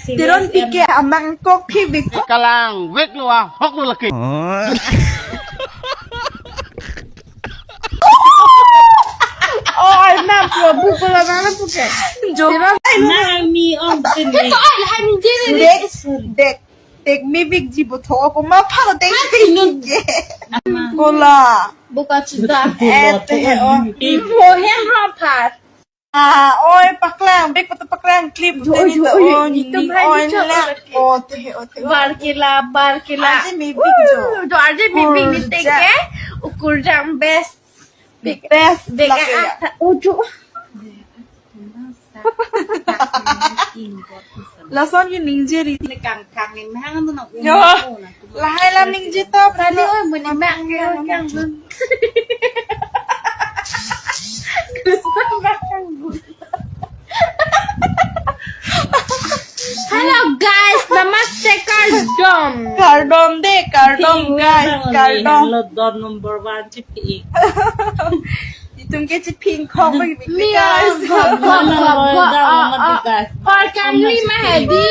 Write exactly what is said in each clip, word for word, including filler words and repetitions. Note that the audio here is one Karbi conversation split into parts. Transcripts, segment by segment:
Teron P K amangkok phi bik. Kalang vek lo, ahok lo lake. Oh, Arnam, lo buko la mana puke. Jo. Teron. Nang mi ong tin. Ito ay, lahai ningje ni. Dek, dek, dek mi bikji puthot komat aphan dek ningje. Kola. Buka chuda. Eh, te, oh. Mohen rapat. Ah, oi, paklang, bek patu paklang clip. Jo, teni jo, to, oi, oh, ito ni, bhai, oi, ni chok, la, oi. Oh, te, oh, te, oh. Bar kila, bar kila. Arje mi bik jo. Uh, jo, arje mi bik ni. Kurjang. Teke, ukur jang best. Bek, best bek, lake ah, ya. Ah, oh, jo. Lason ke ningje ri. Ni kang kang ni mahang tu na. Yo. Lahai lam ningje to, tadi, oi, muni mak yo kang. Hello guys, namaste, kardom. Kardom de, kardom guys, kardom. Hello, don number one, chipi. Itum ke chiping khong bagi mi guys. Hor kan ri ma hedi.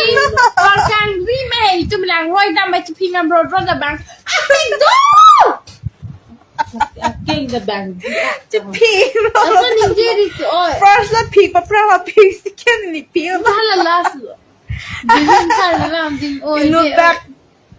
Hor kan ri ma hedi. Itum lang roi dam ba chiping am roi roi da bang. Ating do. Aking da bang. Chiping. Asa ningje ri tu, oi. First la phi, pa pra la phi, second ni phi. Hala last lo. Ding sa lang ding, oi. Inut bak.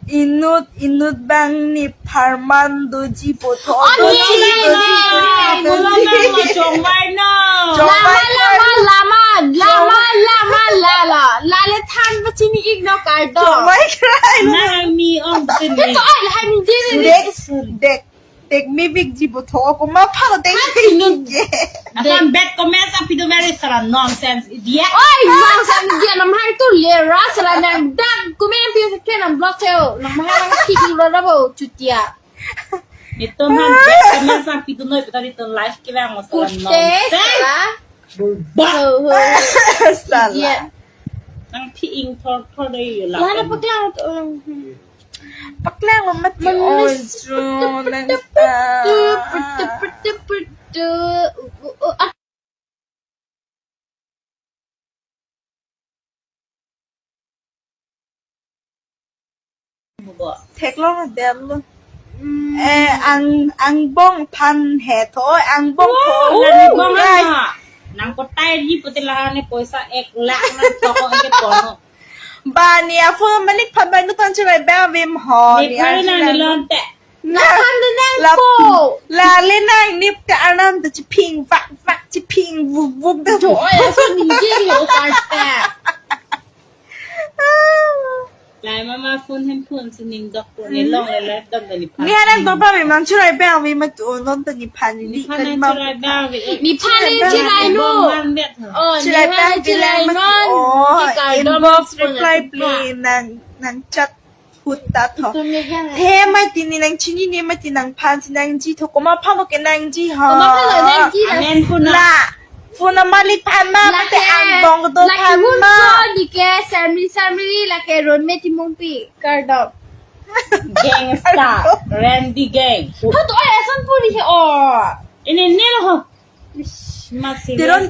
Inut, inut bang ni pharman doji puthot. Oh, doji, ye, ye, doji, ye, doji, ye, doji. Ye, chongvai no. Chongvai lama, krai. Lama, lama, lama, lama, lala. Lale than ba chini ik no kardom. Chongvai krai no. Nang mi ong tin. Ito ay, lahai ningje ni. Dek, dek, dek mi bikji puthot komat aphan dek ningje. Asan bad comments aphi do, very sara nonsense idiot. Oi, nonsense idiot, nam hai tu lera sara nang dak comment aphi ke nam block seo. Nam hai nang phi lo rabo chutia. Itum han bad comments aphi do noi, putari itum life kevang mo sara. Kute, nonsense. Sara. Bulba. Oh, oh. Sala. Idiot. Nang phi ing thor thor dei yo la. Lana paklang tu. Paklang lo mati. Manis. Oi, jo, nang ta. Pertu, pertu, pertu. Uh, uh, uh, ah. Theklong adem lo. Mm. Eh, ang, angbong phan he tho, angbong tho. Oh, angbong guys. Ano? Nang kotai di putih lah ni poisa ek lakh nang toko ke pono. Ba ni aphone malik phan ba nu tan chirai ba vim ho. Ni ni phan ang nang chirai ni lonte. Na, na phan de nang la, po. Lale nang nip te anam te chiping vak vak chiping vuk vuk de. Jo, oi, aso ningje lo karte. Lai mama phone hem phone si ning dok po ni long le le dam de ni phan. Ni anang dok ba mi mang chirai ba mi ma tu non te ni phan ni. Ni phan kan nang ma chirai ba mi. Ni phan ni chirai lo. Oh, chirai ni phan ba chirai chirai ma non. Oh, ni kardom inbox reply please nang nang chat. Hut ta tho. Itum ya kan? He mati ni nang chini ni mati nang phan si nangji tho. Komat aphan lo ke nangji ha? Komat aphan lo nangji la? Amen puna. La. Phone mali phan ma, la mati ke, angbong do la ke phan ma. Hun so di ke, samri samri la ke ron me timung pi. Kardom. Gangsta. Randy gang. Hot oi asan puri he o. Ini ni lo ho. Ish, masih. Teron